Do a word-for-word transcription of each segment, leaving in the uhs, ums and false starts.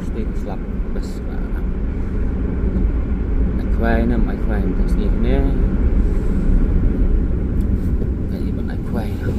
Stay slap bas ba. Ai khwai nam, ai khwai nam, tak sini ne. Ai ban ai khwai nam.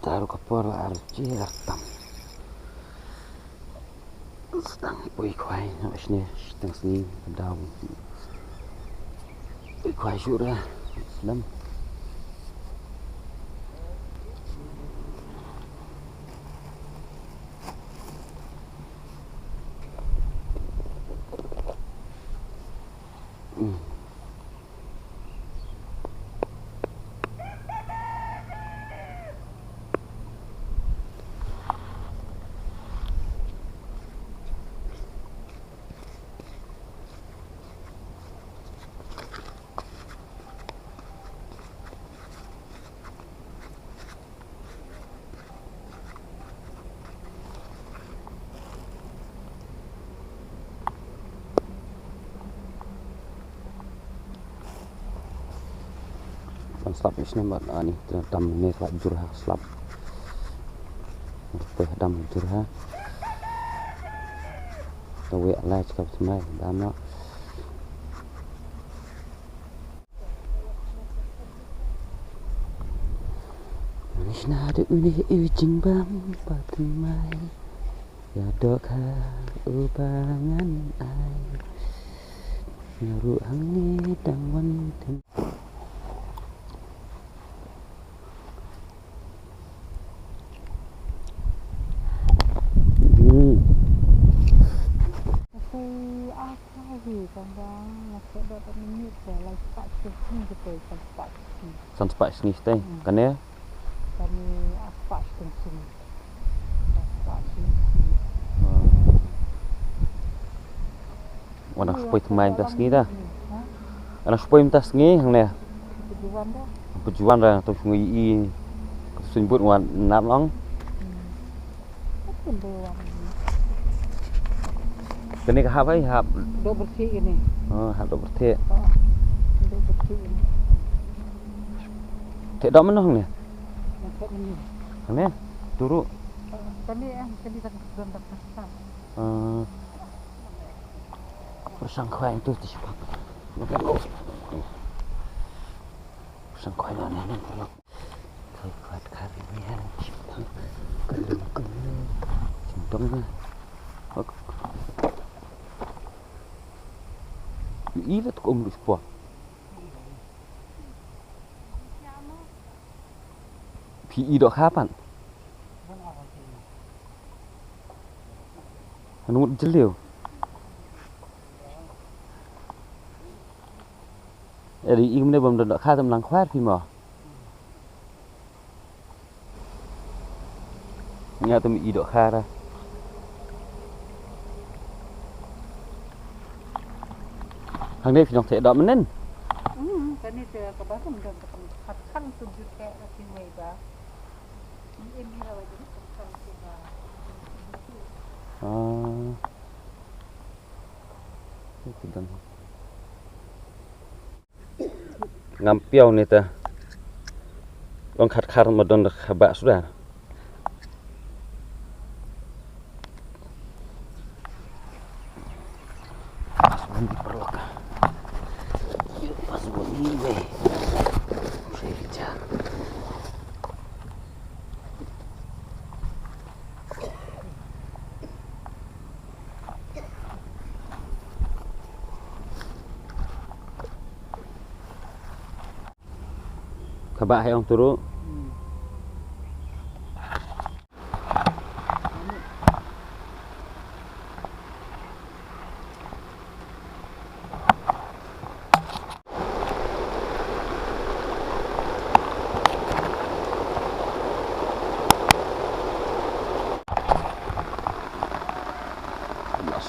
Taru ka por ar ji ar tam. Sdang poi khwai na sne sdang sni daw. Poi khwai shu ra sdang. Kan slap ni snem bad ani tam ne slap jur ha slap. Poi dam jur ha. Tawi alai chikap semai dam no. Nishna de uni ujing bam patmai. Ya dok ha ubangan ai. Nyaru hangne dang wan tem. Hmm. Kasi apa lagi kambang nak sedot minit dah lai sepak sini kita ikan sepak sini. San spah sngi te. Hmm. Kane? Kane a spah siteng sini. A spah siteng sini. Hmm. Wan a spah thymmai mynta sngi da. Ha? Wan a spah mynta sngi hangne. Pejuan da. Pejuan da to sngi i. Suiñ bud wan nat long. Hmm. Kane ka hap ai hap. Dok berthik kane. Oh, hap dok berthik. Oh, dok berthik kane. Thik dok mano hangne? Thik mano? Hangne? Turu. Kane ah, kane dah dah dah. Ah. Persang khwai tu ti siapa? Persang khwai ni ni. Kai kwat kari ni han. Kari ni. Sintong na. Hok. Ila tu ko umru spo. Phi i dok kha pat. Hanut jeliu. Eri i kumne bam dok kha tam nang khwar phi mo. Nga tam i dok kha ra. Hangne phi nong te dok menen. Hmm, kane te ka ba kum dong ka tam khat khan tu jut te ra phi wei ba. Ni em ni ra wa jut khat khan tu ba. Ah. Itu dong. Ngam piaw ni ta. Long khat khat ma don da kha ba suda. Pas bun di perlok. Pas bun ni be. Saya kejar. Kaba hai ong turu. Hmm.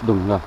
Dung na.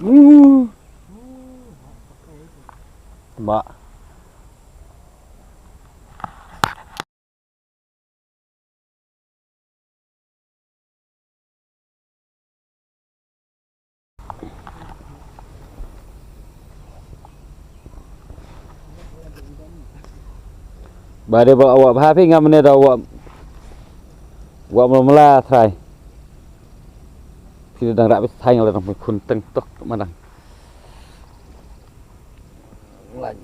Hmm. Ba. Ba dei ba wah bha phi, nga mynne da wah, wah mla mla trai. Phi dang rah phi thaiñ la dang khun teng tok ma dang. Lain.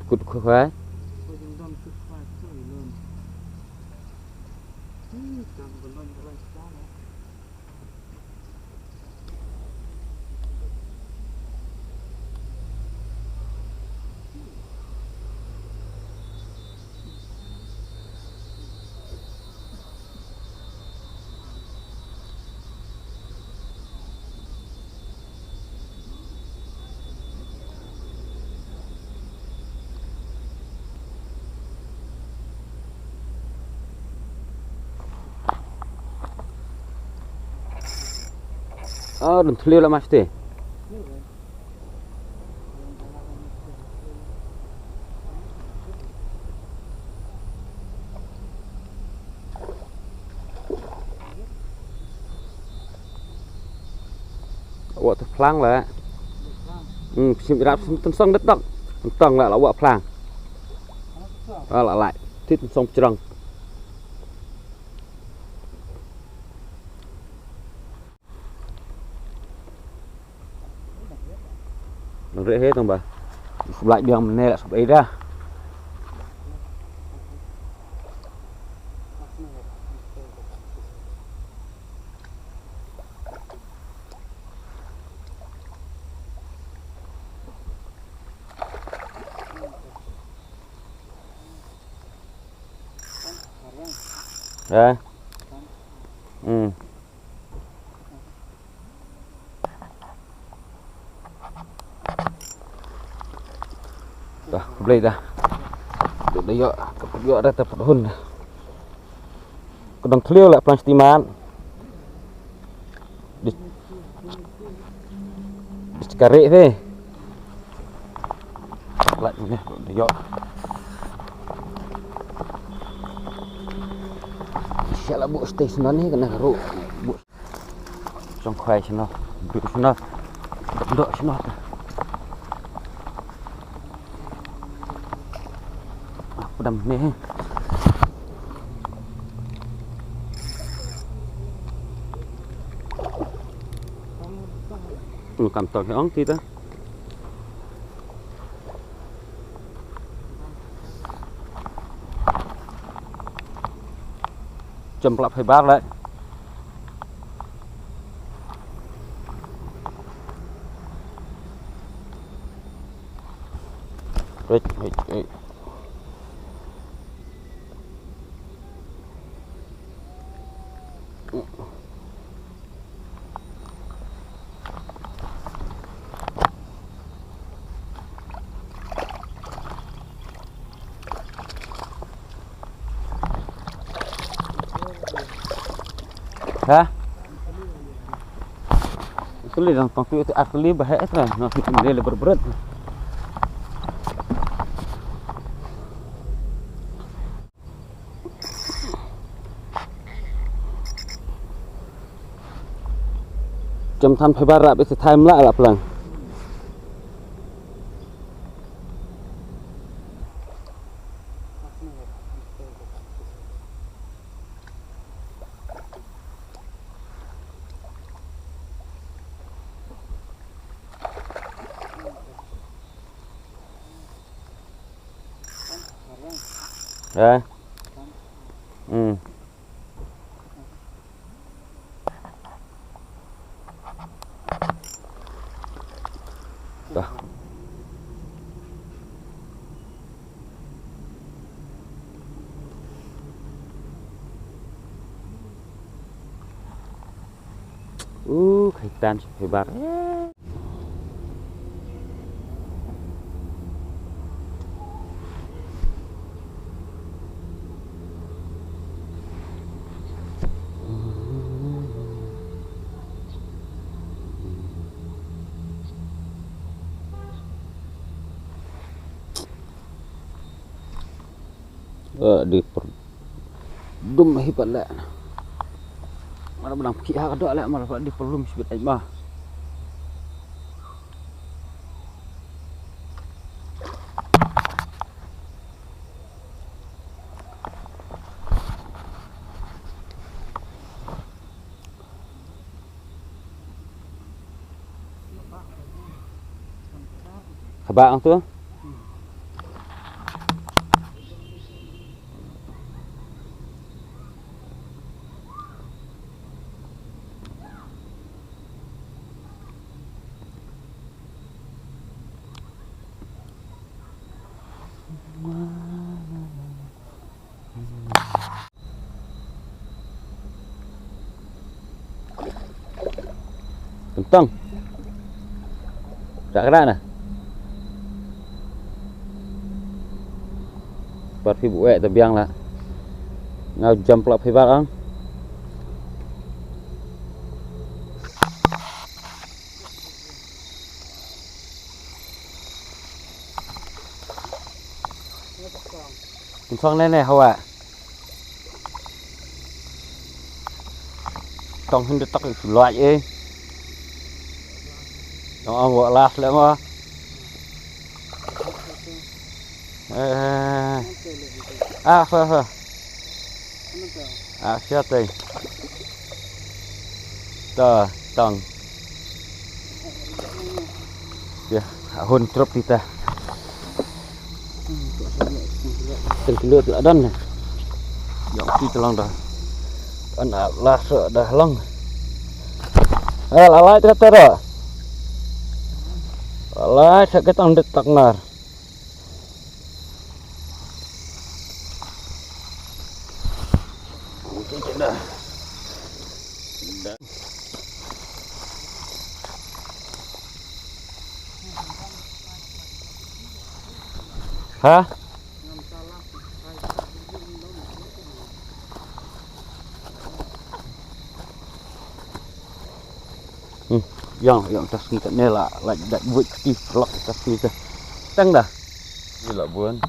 Kut khwai. Oh, dang thliew la masti. Wah, tu phlang la. Hmm, sim rap sim tensong det dok. Tensong la, la wah phlang. Ah, la, la. Ti tensong pjrang. Nang reh he tang ba. Sblai biang mene la sblai dah. Eh. Hmm. Dah, khublei dah. Dah, dah ïoh, ka put ïoh dah, ta put hun. Ka dang thliew la plang sitimat. Di, di ka reh phi. Lait ne, dah ïoh. Siap la buh station ni kena ruh. Buh. Jong khwai shano, du shano, dok shano ta. Aku dam ni. Kam tong ong kita. Jam pla phai bar le. Wait, wait, wait. Ha? Kali dang tong tu, tu ar kali bah, eh, tu, na tu kali le berberet. Jam than phai bar rap isi time la la plang. Eh. Hmm. Dah. Uh, kaitan hebat. Eh, di per-, dum hi pat leh. Mar ba dang phi ha ka doh leh, mar ba di perlum shibit ai ma. Haba ang tu. Kentang. Tak kena nah. Pat phi buh wek ta biang lah. Ngau jam pla phi bar ang. Kentang ne ne hawa. Tong hin de tak su lai eh. Tong ang wa las le ma. Eh. Ah, fa fa. Ah, siat eh. Ta, tang. Ya, hun trup kita. Tang kilo tu adan. Yang kita lang dah. Ana lah so dah lang. Eh, lalai kata dah. Lalai sakit ang detak nar. Ha? Hmm, yang, yang tas ni kat ni lah, lah dak buat keti pelak tas ni tu. Tang dah. Ni lah bun.